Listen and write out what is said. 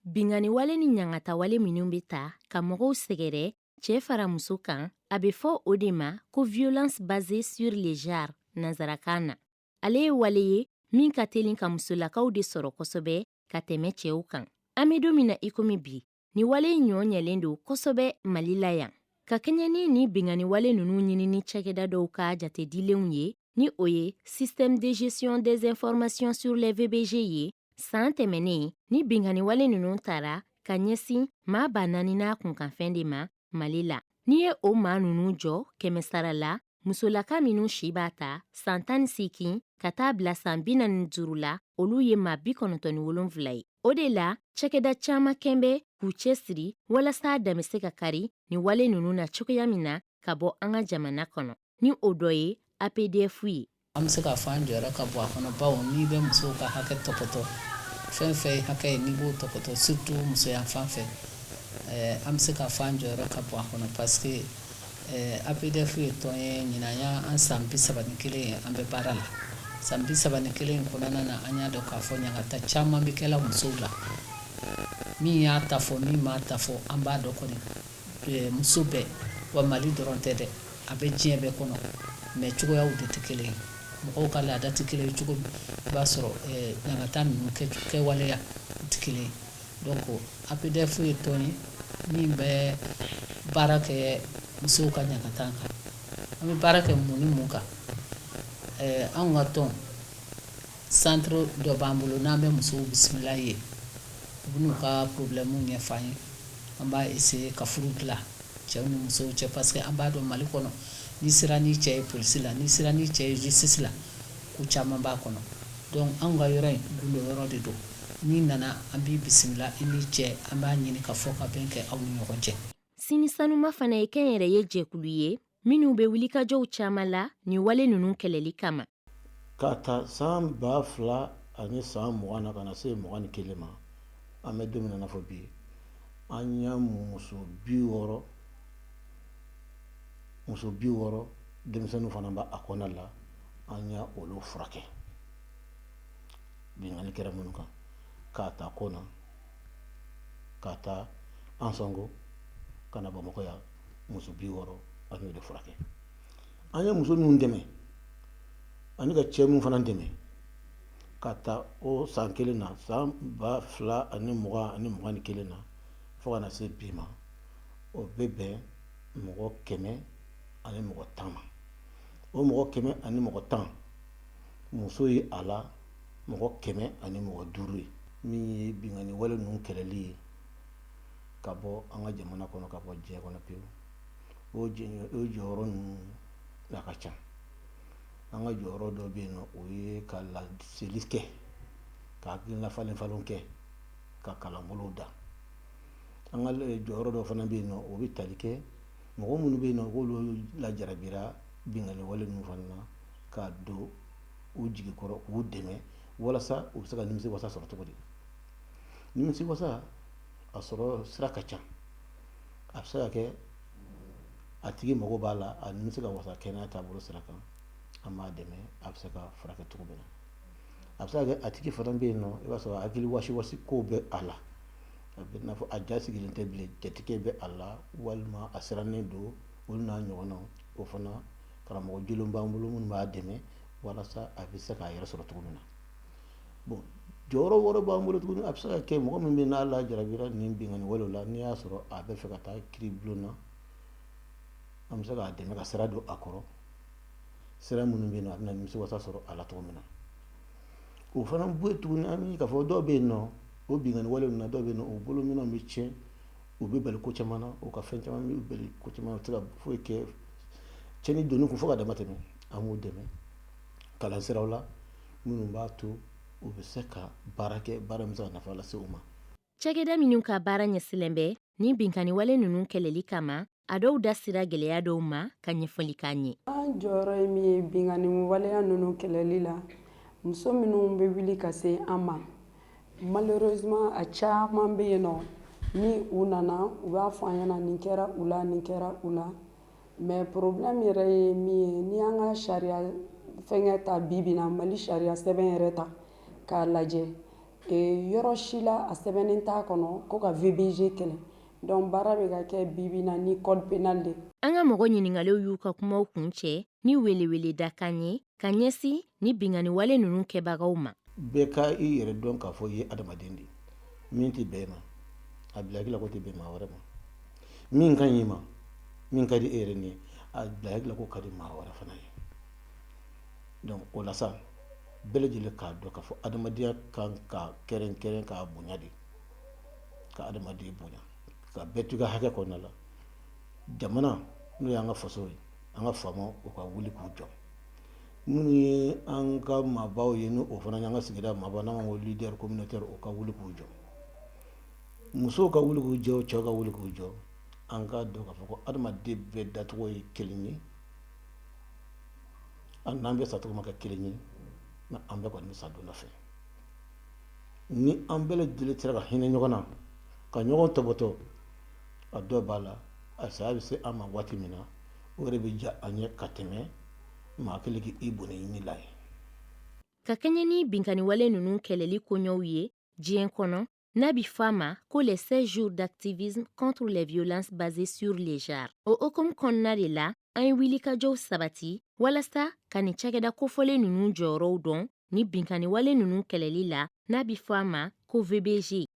Binkanniwale ni ɲangatawale minnu bɛ ta ka mɔgɔw sɛgɛrɛ, cɛ fara muso kan, a bɛ fɔ o de ma ko violence basée sur le genre nansarakan na. Ale ye wale ye min ka telin ka musolakaw de sɔrɔ kosɛbɛ ka tɛmɛ cɛw kan. An bɛ don min na ikomi bi, ni wale in ɲɔ ɲɛlen don kosɛbɛ Mali la yan. Ka kɛɲɛ ni nin binkanniwale ninnu ɲinini cakɛda dɔw ka jatedilenw ye, ni o ye Système de gestion des informations sur les VBG ye, san tɛmɛnen ni binkanniwale ninnu tara ka ɲɛsin maa 4000 n'a kunkanfɛn de ma Mali la. N'i ye o maa ninnu jɔ 100 sara la, musolaka minnu si b'a ta san 18 ka taa bila san 45 la, olu ye maa 97 ye. O de la cakɛda caman kɛn bɛ k'u cɛsiri walasa dan bɛ se ka kari nin wale ninnu na cogoya min na ka bɔ an ka jamana kɔnɔ, ni o dɔ ye APDF ye. An bɛ se k'a fɔ an jɔyɔrɔ ka bon a kɔnɔ, bawo n'i bɛ musow ka hakɛ tɔpɔtɔ, fɛn fɛn ye hakɛ ye, n'i b'o tɔpɔtɔ, surtout musoya fan fɛ, an bɛ se k'a fɔ an jɔyɔrɔ ka bon a kɔnɔ, parce que APDF ye tɔn ye. Ɲinan y'an san 31 ye an bɛ baara la. San 31 in kɔnɔna na, an y'a dɔn k'a fɔ ɲangata caman bɛ kɛla musow la. Min y'a ta fɔ, min m'a ta fɔ, an b'a dɔn kɔni muso bɛɛ wa, Mali dɔrɔn tɛ dɛ, a bɛ diɲɛ bɛɛ kɔnɔ, mais cogoyaw de tɛ kelen ye, mɔgɔw ka laada tɛ kelen ye. Cogo min i b'a sɔrɔ ɲangata ninnu kɛwaleya tɛ kelen ye. Donc APDF ye tɔn ye min bɛ baara kɛ musow ka ɲangata kan. An bɛ baara kɛ mun ni mun kan? Anw ka tɔn, centre dɔ b'an bolo n'an bɛ musow bisimila ye, u bɛ n'u ka problème ɲɛfɔ an ye. An b'a essayer ka furu dilan cɛw ni musow cɛ, parce que an b'a dɔn Mali kɔnɔ, n'i sera ni cɛ ye polisi la, n'i sera ni cɛ ye justice la, ko caman b'a kɔnɔ. Donc anw ka yɔrɔ in, gundo yɔrɔ de don. N'i nana, an b'i bisimila i ni cɛ, an b'a ɲini ka fɔ ka bɛn kɛ aw ni ɲɔgɔn cɛ. Sini Sanuma fana ye kɛnyɛrɛye jɛkulu ye minnu bɛ wulikajɔw caman la nin wale ninnu kɛlɛli kama. Ka ta san 2020 na ka na se 21 ma, an bɛ don min na fɔ bi, an y'a muso 60, muso 60, denmisɛnninw fana b'a kɔnɔna la, an y'a olu furakɛ binkanni kɛra minnu kan, k'a ta Kona, k'a ta Ansongo ka na Bamakɔ yan, muso 60, an y'o de furakɛ. An ye muso minnu dɛmɛ ani ka cɛ min fana dɛmɛ ka ta o san kelen na, san 2020 ani 21 na, fo ka na se bi ma, o bɛ bɛn mɔgɔ 110 ma. O mɔgɔ 110, muso ye a la mɔgɔ 105 ye. Min ye binkanni wale ninnu kɛlɛli ye ka bɔ an ka jamana kɔnɔ, ka bɔ diɲɛ kɔnɔ pewu, o jɔyɔrɔ ninnu a ka ca. An ka jɔyɔrɔ dɔ bɛ yen nɔ, o ye ka laseli kɛ, ka hakilina falen falen kɛ, ka kalanbolow da. An ka jɔyɔrɔ dɔ fana bɛ yen nɔ, o bɛ tali kɛ mɔgɔ minnu bɛ yen nɔ k'olu lajarabira binkanni wale ninnu fana na, ka don u jigi kɔrɔ, k'u dɛmɛ walasa u bɛ se ka nimisi wasa sɔrɔ cogo di. Nimisi wasa a sɔrɔ sira ka ca. A bɛ se ka kɛ a tigi mago b'a la, a nimisi ka wasa kɛnɛya taabolo sira kan, an b'a dɛmɛ a bɛ se ka furakɛ cogo min na. A bɛ se ka kɛ a tigi fana bɛ yen nɔ, i b'a sɔrɔ hakili wasi kow bɛ a la, a bɛ n'a fɔ a ja sigilen tɛ bilen, jatigɛ bɛ a la, walima a sirannen don, olu n'a ɲɔgɔnnaw. O fana, karamɔgɔ jolenw b'an bolo minnu b'a dɛmɛ walasa a bɛ se k'a yɛrɛ sɔrɔ cogo min na. Bon, jɔyɔrɔ wɛrɛ b'an bolo tuguni. A bɛ se ka kɛ mɔgɔ min bɛ n'a lajarabira nin binkanni walew la, n'i y'a sɔrɔ a bɛ fɛ ka taa kiiri bulon na, an bɛ se k'a dɛmɛ ka sira don a kɔrɔ, sira minnu bɛ yen nɔ a bɛna nimisi wasa sɔrɔ a la cogo min na. O fana bɔ yen tuguni, an bɛ k'a fɔ dɔw bɛ yen nɔ, o binkanni wale ninnu na, dɔw bɛ yen nɔ, u bolominɛnw bɛ tiɲɛ, u bɛ bali ko caman na, u ka fɛn caman bɛ bali ko caman na, u tɛ se ka foyi kɛ, tiɲɛni donni kun fo ka dama tɛmɛ. An b'u dɛmɛ kalan siraw la minnu b'a to u bɛ se ka baara kɛ, baara min bɛ se ka nafa lase u ma. Cakɛda minnu ka baara ɲɛsilen bɛ ni binkanni wale ninnu kɛlɛli kama, a dɔw da sira gɛlɛya dɔw ma ka ɲɛfɔli k'an ye. An jɔyɔrɔ ye min ye binkanni waleya ninnu kɛlɛli la, muso minnu bɛ wuli ka se an ma, malheureusement a caman bɛ yen nɔ, ni u nana, u b'a fɔ an ɲɛna nin kɛra u la, nin kɛra u la. Mais problème yɛrɛ ye min ye, ni an ka sariya fɛnkɛ ta bi bi na, Mali sariya sɛbɛn yɛrɛ ta k'a lajɛ. Yɔrɔ si la a sɛbɛnnen t'a kɔnɔ ko ka VBG kɛlɛ. Donc baara bɛ ka kɛ bibi na ni code pénal de. An ka mɔgɔ ɲiningaliw y'u ka kumaw kun cɛ ni weleweledakan ye ka ɲɛsin ni binkanniwale ninnu kɛbagaw ma. Bɛɛ ka i yɛrɛ dɔn k'a fɔ i ye adamaden de ye. Min tɛ bɛn i ma, a bila hakili la ko tɛ bɛn maa wɛrɛ ma. Min ka ɲi i ma, min ka di e yɛrɛ ni ye, a bila hakili la ko ka di maa wɛrɛ fana ye. Donc o la sa, bɛɛ lajɛlen k'a dɔn k'a fɔ adamadenya kan ka kɛrɛnkɛrɛn k'a bonya de, ka adamaden bonya, ka bɛɛ to i ka hakɛ kɔnɔna la. Jamana n'o y'an ka faso ye, an ka faamaw, u ka wuli k'u jɔ. Minnu ye an ka maabaw ye, ni o fana y'an ka sigida maaba, n'an ko leader communautaire, o ka wuli k'u jɔ. Musow ka wuli k'u jɔ, cɛw ka wuli k'u jɔ. An k'a dɔn k'a fɔ ko adamaden bɛɛ dacogo ye kelen ye, an n'an bɛɛ sacogo ma kɛ kelen ye, nka an bɛɛ kɔni bɛ sa don dɔ fɛ. Ni an bɛɛ lajɛlen sera ka hinɛ ɲɔgɔn na, ka ɲɔgɔn tɔbɔtɔ, a dɔw b'a la, a saya bɛ se an ma waati min na, o yɛrɛ bɛ diya an ye ka tɛmɛ maa kelen k'i bɔnɛ i ni la ye. Ka kɛɲɛ ni binkanniwale ninnu kɛlɛli koɲɛw ye diɲɛ kɔnɔ, n'a bi fɔ a ma ko les 16 jours d'activisme contre les violences basées sur les genres, o hukumu kɔnɔna de la, an ye wulikajɔw sabati walasa ka nin cakɛda kofɔlen ninnu jɔyɔrɔw dɔn ni binkanniwale ninnu kɛlɛli la, n'a bi fɔ a ma ko VBG.